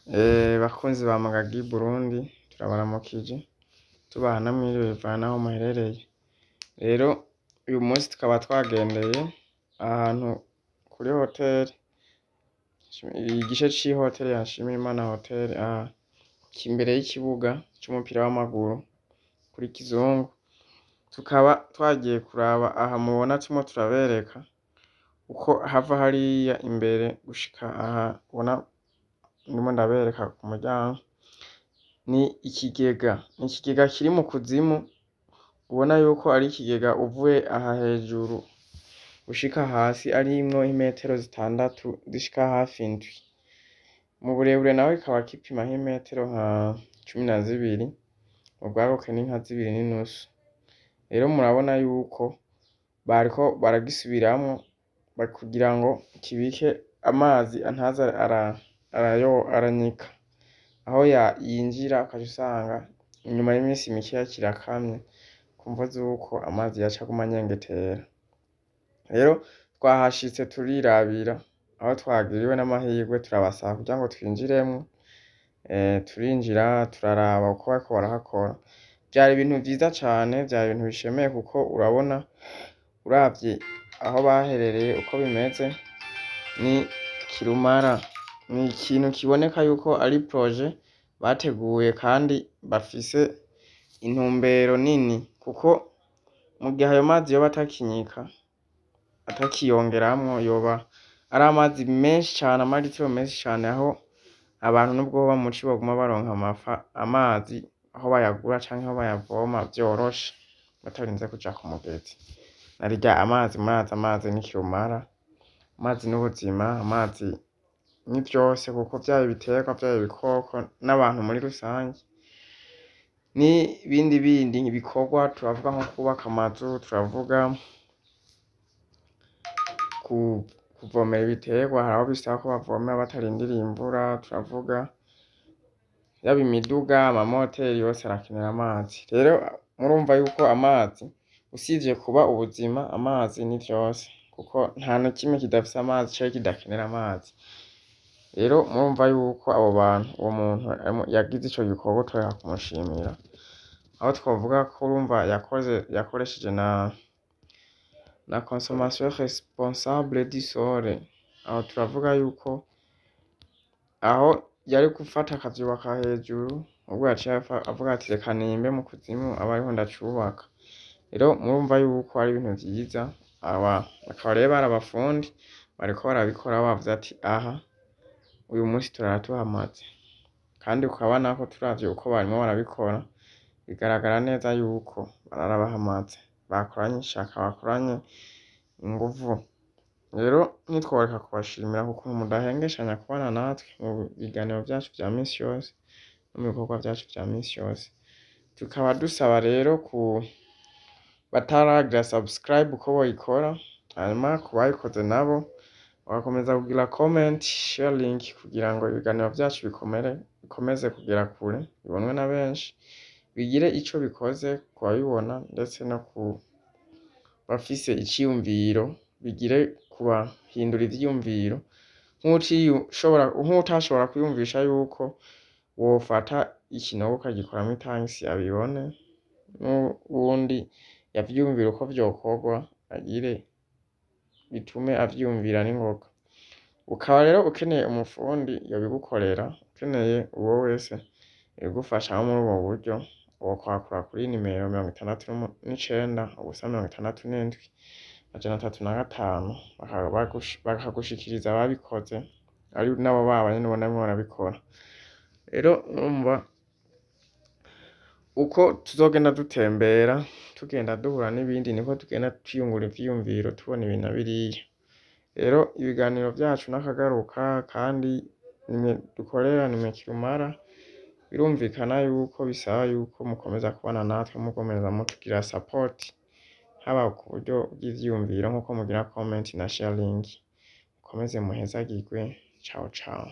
Bakunzi ba Magagi Burundi, turabaramukije, tubaha na mwiriwe bivana naho muherereye. Rero uyu munsi tukaba twagendeye ahantu kuri hoteli, igice c'ihoteli ya Nshimirimana Hotel, imbere y'ikibuga c'umupira w'amaguru kuri Kizungu. Tukaba twagiye kuraba aha mubona turimo turabereka uko hava hariya imbere gushika aha ubona ndimo ndabereka ku muryango. Ni ikigega, ni ikigega kiri mu kuzimu, ubona yuko ari ikigega uvuye aha hejuru ushika hasi arimwo imetero 6 zishika hafi 7. Mu burebure naho kikaba gipima nk'imetero nka 12, mu bwaguke ni nka 2.5. Rero murabona yuko bariko baragisubiramwo kugira ngo kibike amazi ntaze aranyika. Aho yinjira ukaca usanga inyuma y'imisi mikeya kirakamye kumvo zuko amazi yaca aguma anyengetera. Rero twahashitse turirabira aho twagiriwe n'amahirwe, turabasaba kugira ngo twinjiremwo, turinjira turaraba uko bariko barahakora. Vyari ibintu vyiza cane, vyari ibintu bishemeye kuko urabona uravye aho baherereye uko bimeze ni kirumara. Ni ikintu kiboneka yuko ari projet bateguye kandi bafise intumbero nini, kuko mu gihe ayo mazi yoba atakinyika, atakiyongeramwo, yoba ari amazi menshi cane, amaritiro menshi cane, aho abantu nubwo hoba muci boguma baronka amazi aho bayagura canke aho bayavoma vyoroshe batarinze kuja ku mugezi. Narirya amazi, murazi amazi ni kirumara, amazi n'ubuzima, amazi ni vyose, kuko vyaba ibiterwa, vyaba ibikoko n'abantu muri rusangi n'ibindi bindi bikorwa. Turavuga nko kubaka amazu, turavuga kuvomera ibiterwa, hari aho bisaba ko bavomera batarindiriye imvura, turavuga yaba imiduga, amamoteri, yose arakenera amazi. Rero murumva yuko amazi usivye kuba ubuzima, amazi ni vyose, kuko nta na kimwe kidafise amazi canke kidakenera amazi. Rero murumva yuko abo bantu, uwo muntu yagize ico gikorwa, tureka kumushimira. Aho twovuga ko urumva yakoze, yakoresheje na consommation responsable du sol. Aho turavuga yuko aho yari gufata akavyubaka hejuru, ubwo yaciye avuga ati: "Reka nimbe mu kuzimu abe ariho ndacubaka." Rero murumva yuko ari ibintu vyiza. Aba bakaba rero bari abafundi bariko barabikora, bavuze ati: "Aha uyu munsi turara tuhamaze." Kandi ukabona ko turavye uko barimwo barabikora, bigaragara neza yuko barara bahamaze, bakoranye ishaka, bakoranye inguvu. Rero ntitworeka kubashimira ku kuntu mudahengeshanya kubana natwe mu biganiro vyacu vya misi yose no mu bikorwa vyacu vya misi yose. Tukaba dusaba rero ku bataragira subscribe ko boyikora, hanyuma ku bayikoze nabo bagakomeza kugira comment, share link, kugira ngo ibiganiro vyacu bikomere, bikomeze kugera kure, bibonwe na benshi, bigire ico bikoze ku babibona ndetse no ku bafise iciyumviro, bigire kubahindura ivyiyumviro. Nk'utashobora kwiyumvisha yuko wofata ikinogo ukagikoramwo itangisi abibone, n'uwundi yavyiyumvira uko vyokorwa agire bitume avyiyumvira n'ingoga. Ukaba rero ukeneye umufundi yobigukorera, ukeneye uwo wese yobigufashamwo muri ubwo buryo, wokwakura kuri nimero 69 0 67 305, bakagushikiriza ababikoze, ari nabo baba nyene ubona barimo barabikora. Rero urumva uko tuzogenda dutembera, tugenda duhura n'ibindi, niko tugenda twiyungura ivyiyumviro, tubona ibi na biriya. Rero ibiganiro vyacu n'akagaruka, kandi nimwe dukorera, nimwe kirumara. Birumvikana yuko bisaba yuko mukomeza kubana natwe, mukomeza mutugira support, haba ku buryo bw'ivyiyumviro nkuko mugira comment na sharing. Mukomeze muhezagirwe. Ciao ciao.